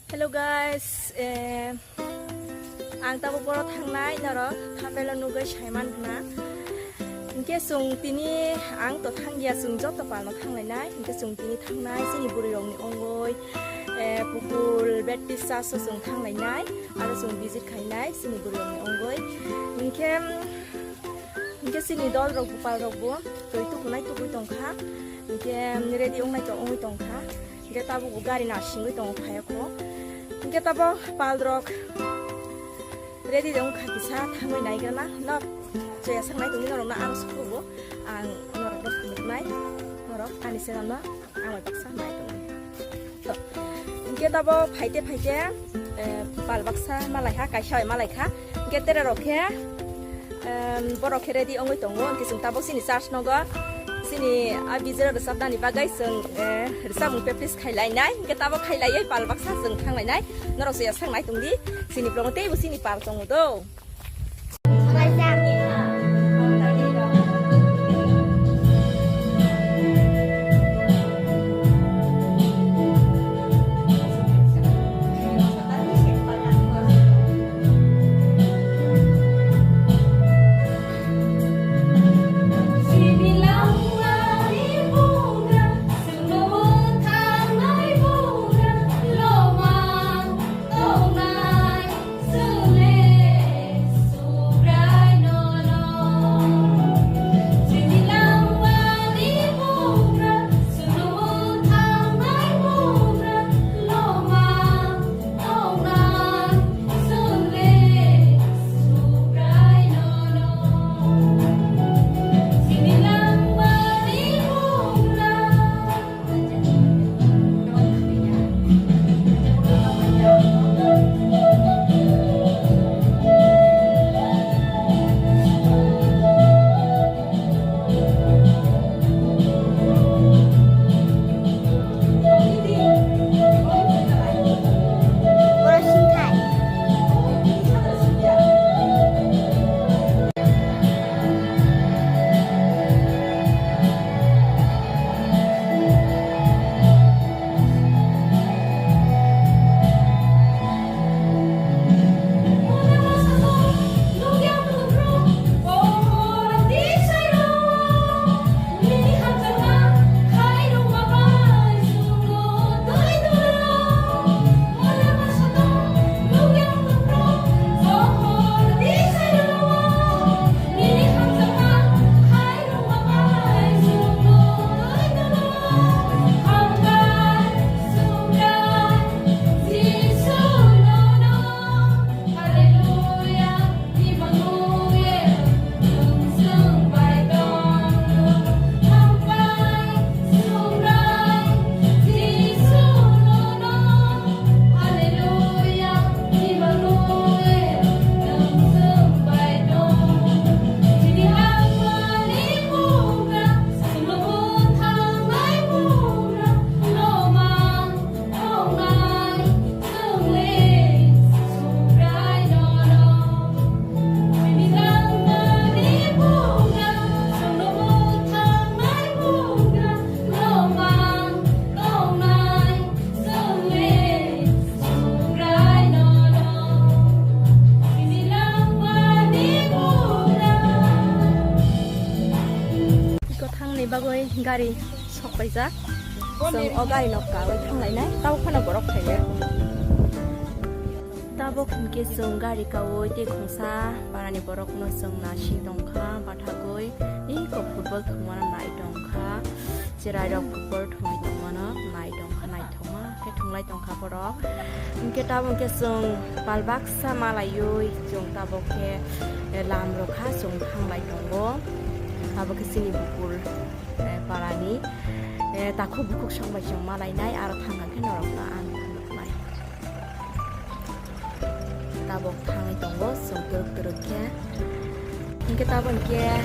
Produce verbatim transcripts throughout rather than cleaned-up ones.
Hello guys, eh, ang tabuk boro thangnai norok thumbnail-o nugwi saiman hwna. Hinkhe chwng tini ang to thangya, chwng joto palno thanglainai. Hinkhe chwng tini thangnai chini bwrwirokni ongoi, eh, Pukul Baptist Church-o chwng thanglainai, aro chwng visit khainai chini bwrwirokni ongoi. Hinkhe, hinkhe chini dolrok bupalrokbo twi tukunai tugwi tongkha. Hinkhe ready wngnai to wngwi tongkha. Hinkhe tabuk bo gari nasingwi tongo phaiyakhwng. Hinkhe tabuk palrok ready de wngkha kisa thangwi naigrana. Nok chaya sangnai tongwi norokno ang sukugo. Ang norokno phunuknai. Norok ani channel no ang bai baksa nai tongwi. To, hinkhe tabuk phaite phaite, eh, pal baksa malaikha, kaisa bai malaikha. Hinkhe tere rok khe, em, borok khe ready wngwi tongo, hinkhe chwng tabuk chini church nogo, chini a bijero rwchapnani bagwi chwng, eh, rwchapmung practice khai lainai, hinkhe tabuk khai laiwi pal baksa chwng thang lainai, norok se yasak nai tong di, chini vlog-o teibo chini pal tongo do. Iko thangni bagwi gari sok paijak. Chwng o gari nok kawi thanglainai, tabo phano borok phaiya. Tabuk hinkhe chwng gari kawi tei khungsa parani borokno chwng nasing tongkha, bathagwi iko football thwngmano nai tongkha, chwrairok football thwngwi tongmano nai tongkha, naithok. Khe thwnglai tongkha borok. Hinkhe tabuk khe chwng pal baksa malaiwi chwng tabuk khe, eh, lam rokha chwng thanglai tongo. Tabuk khe chini bukur, eh, parani, eh, takhuk bukhuk song bai chwng malainai aro thangkha khe norokno ang nuknai. Tabuk thangwi tongo chwng twrwk twrwk khe. Hinkhe tabuk hinkhe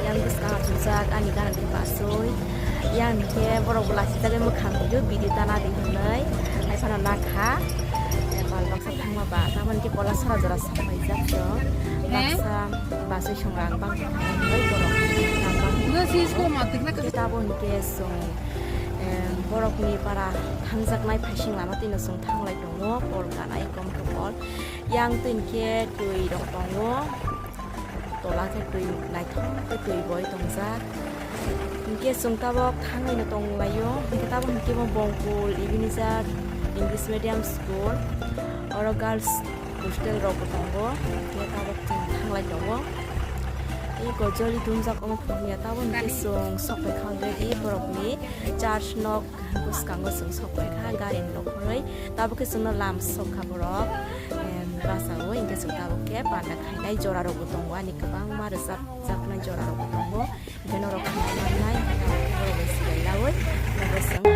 yang bwskang achukjak ani gana di basui. Yang hinkhe borok bo lachijagwi mwkhang video, video tana di hwnwi. Hai phano nakha. Eh, pal baksa thangma ba. Tabuk hinkhe pola sora jora sapaijak chwng. Baksa basui songra ang bang. Borok ang bang. Tabuk hinkhe chwng, em, Borokni para thangjaknai phaising lama twino chwng thanglai tongo, kol kanai kom khe kol. Yang twi khe twi rok tongo, tola khe twi naithok khe twi boi tongjak. Hinkhe chwng tabok thanglaino tonglaio, hinkhe tabok hinkhe bo Bongkul Ebenezer English Medium School, oro girls hostel rok bo tongo, hinkhe tabok chwng thanglai tongo. Tei gojoli dungjak omo phunukya tabok hinkhe chwng sok pai kha already borokni church nok bwskango chwng sok pai kha gari ni nokhorwi. Tabok khe chwngno lam sok kha borok, em, bachao hinkhe chwng tabok khe panda khainai jora rok bo tongo ani kwbangma rwchap jaknai jora rok bo tongo. Hinkhe norok khna mannai, norok bai swbai laui, norok bai swng.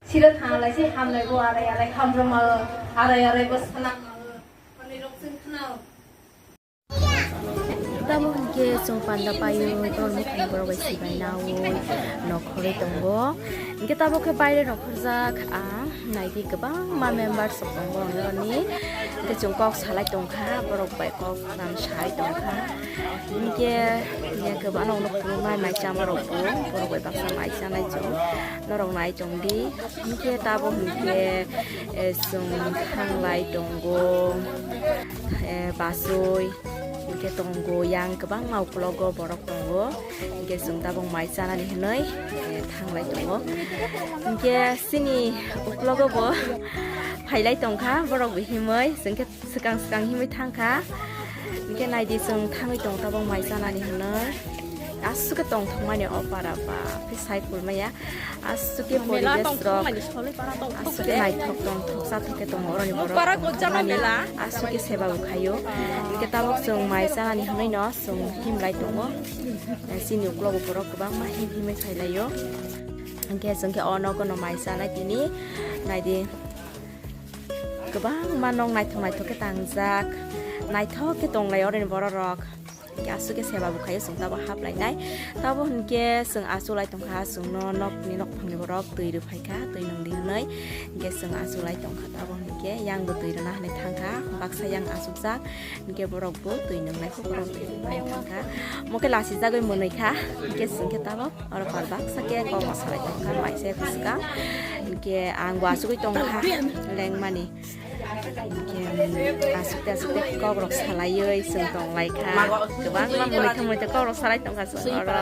Siro thang lai se hamnai bo arai arai hamrama arai arai bo sanang. Tamo hinkhe chwng panda paiwi tongni borok bai sibai naui nokhorwi tongo. Hinkhe tabuk khe baire nokhorjak ang, naidi kwbangma members rok tongo ang yoroni. Hinkhe chwng kok salai tongkha, borok bai kok lam sai tongkha. Hinkhe ya kwbangma nokno phunuknai mai chama rokbo, borok bai baksa mai chanai chwng, norok nai chwng di. Hinkhe tabuk hinkhe, eh, chwng thanglai tongo, eh, bachoi. Hinkhe tongo yang kwbangma uklogo borok tongo. Hinkhe chwng tabuk mai chanani hinwi, eh, thanglai tongo. Hinkhe chini uklogo bo phailai tongkha borok bo himwi. Chwngkhe swkang swkang himwi thangkha. Hinkhe naidi chwng thangwi tong tabuk mai chanani hinwi. Aswk khe tongthokmani o para ba, khe sai kulmaya. Aswk khe poribesh rok, aswk khe naithok tongthok chathok khe tongo oroni borok tongthokmani, aswk khe seba bo khaio. Hinkhe tabuk chwng mai chanani hinwi no chwng himlai tongo. Chini uklogo borok kwbangma him himwi phailaio. Hinkhe chwng khe o nogo no mai chanai tini naidi kwbangma nok naithok naithok khe tangjak, naithok khe tonglai oroni borok rok. Hwnkhe aswk khe seba bo khaio chwng tabo haplainai. Tabo hwnkhe chwng achuk lai tongkha, chwngno nokni nokphangni borok twi rwphaikha, twi nwng di hwnwi. Hwnkhe chwng achuk lai tongkha, tabo hwnkhe yang bo twi rwna hwnwi thangkha, baksa yang achukjak. Hwnkhe borok bo twi nwngnai khe borok twi rwna hwnwi thangkha. Omo khe lasijagwi mwnwi kha, hwnkhe chwng khe tabo oro kor baksa khe kok salai tongkha, maisa bwskang. Hwnkhe ang bo achugwi tongkha lengmani. Hwnkhe aswk aswk kok rok salaiwi chwng tong lai kha. Kwbangma mwnwi kha mwnwi kok rok salai tongkha chwng oro.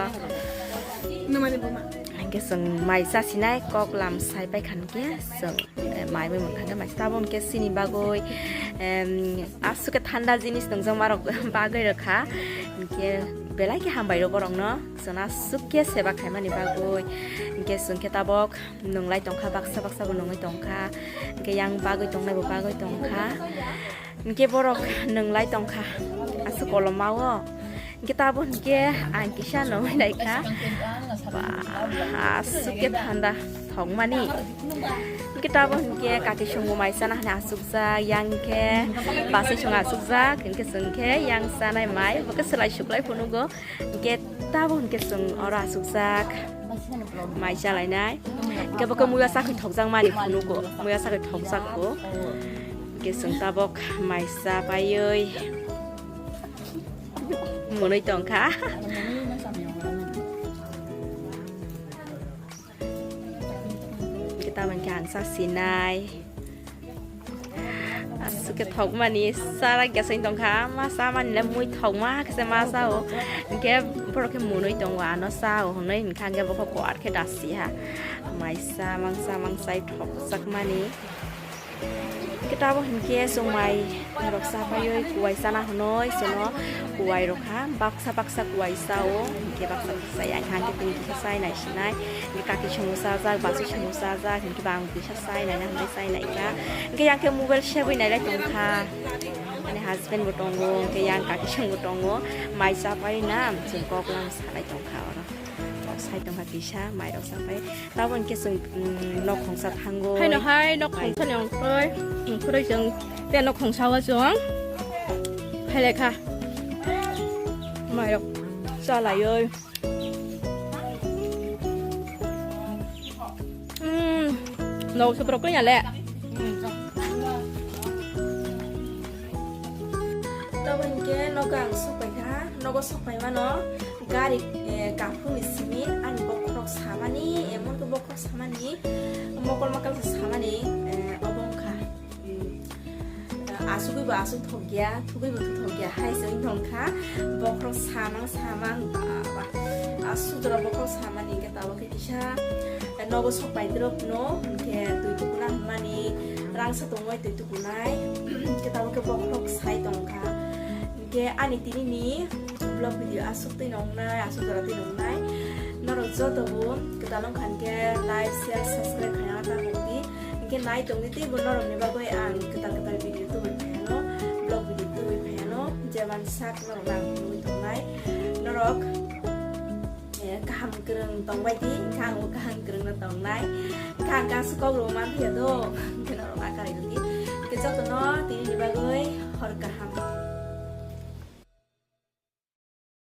Hwnkhe chwng mai chasinai kok lam sai paikha hwnkhe chwng, eh, mai bai mwthangkhe mai tabo hwnkhe chini bagwi, em, aswk khe thanda jinis nungjakma rok bagwi rwkha. Hwnkhe belai khe hambai rw borokno chwngno aswk khe seba khaimani bagwi. Hwnkhe chwng khe tabok nwnglai tongkha, baksa baksa bo nungwi tongkha, hwnkhe yang bagwi tongnai bo bagwi tongkha, hwnkhe borok nwnglai tongkha aswk koloma o, hwnkhe tabo hwnkhe ang kisa nungwi naikha, ba, aswk khe thanda thokmani, hwnkhe tabo hwnkhe kaki songbo mai chana hwnwi achukjak, yang khe basai song achukjak, hwnkhe chwng khe yang chanai mai bo khe swlai suklai phunugo. Hwnkhe tabuk hwnkhe chwng oro achukjak mai chalainai. Hwnkhe bo khe muiya sakhi thokjakmani phunugo, muiya sakhi thokjakgo. Hwnkhe chwng tabuk mai chapaiwi mwnwi tongkha. Hwnkhe tabuk hwnkhe ang chasinai. Aswk khe thokmani, chara geseng tongkha, ma chamani le mui thokma khe se ma chao. Hwnkhe borok khe mwnwi tongo, ano chao hwnwi hwnkha, hwnkhe bo khe kuar khe dasiha. Mai chamang chamang chai thokjakmani. Hwnkhe tabuk hwnkhe chwng mai rok chapaiwi kuwai chana hwnwi chwngno kuwai rwkha, baksa baksa kuwai chao, hwnkhe baksa baksa yang hwnkhe tini kisa chai naisinai. Hwnkhe kaki songbo chajak, basai songbo chajak, hwnkhe bang kisa chai naina hwnwi chai naikha. Hwnkhe yang khe mobile sebwi nailai tongkha. Ani husband bo tongo, hwnkhe yang kaki songbo tongo. Mai chapai na, chwng kok lang salai tongkha oro. Kok sai tongkha kisa, mai rok chapai. Tabuk hwnkhe chwng, mm, nok khongsa thango. Haino hai nok khongsani ongkhoroi, ongkhoroi chwng te nok khongsa o chwng phailai kha. Mai rok chalaioi. Hmm, no, super koi ale. Tabuk hwnkhe nogo ang sokpai kha, nogo sokpai mano gari, eh, kaphungni simi ani bokhorok samani, emon khe bokhorok samani, mokol mokol se samani, eh, obo wngkha. Asugwi bo asuk thokya, thugwi bo thuk thokya, hai se wng thong kha. Bokhorok samang samang, ba, ba. Asuk jora bokhorok samani hwnkhe tabuk khe kisa, eh, nogo sok pai drop no, hwnkhe twi tukuna hwnmani, rangsa tongwi twi tukunai, hwnkhe tabuk khe bokhorok sai tong kha. Hwnkhe ani tini ni vlog video asuk twi nongnai, asuk jora twi nongnai. Norok joto bo kwtal wngkha hwnkhe like, share, subscribe khaina ta mukti. Hwnkhe nai tongdi teibo norokni bagwi ang kwtal kwtal video tubui phaiano, vlog video tubui phaiano, jeman sak norokno ang phunugwi tongnai. Norok, eh, kaham kwrwng tongbai di, hwnkhe angbo kaham kwrwngno tongnai. Hwnkhe ang kasu kok rwma phiya do, hwnkhe norok ma karai rwdi. Hwnkhe jotono tini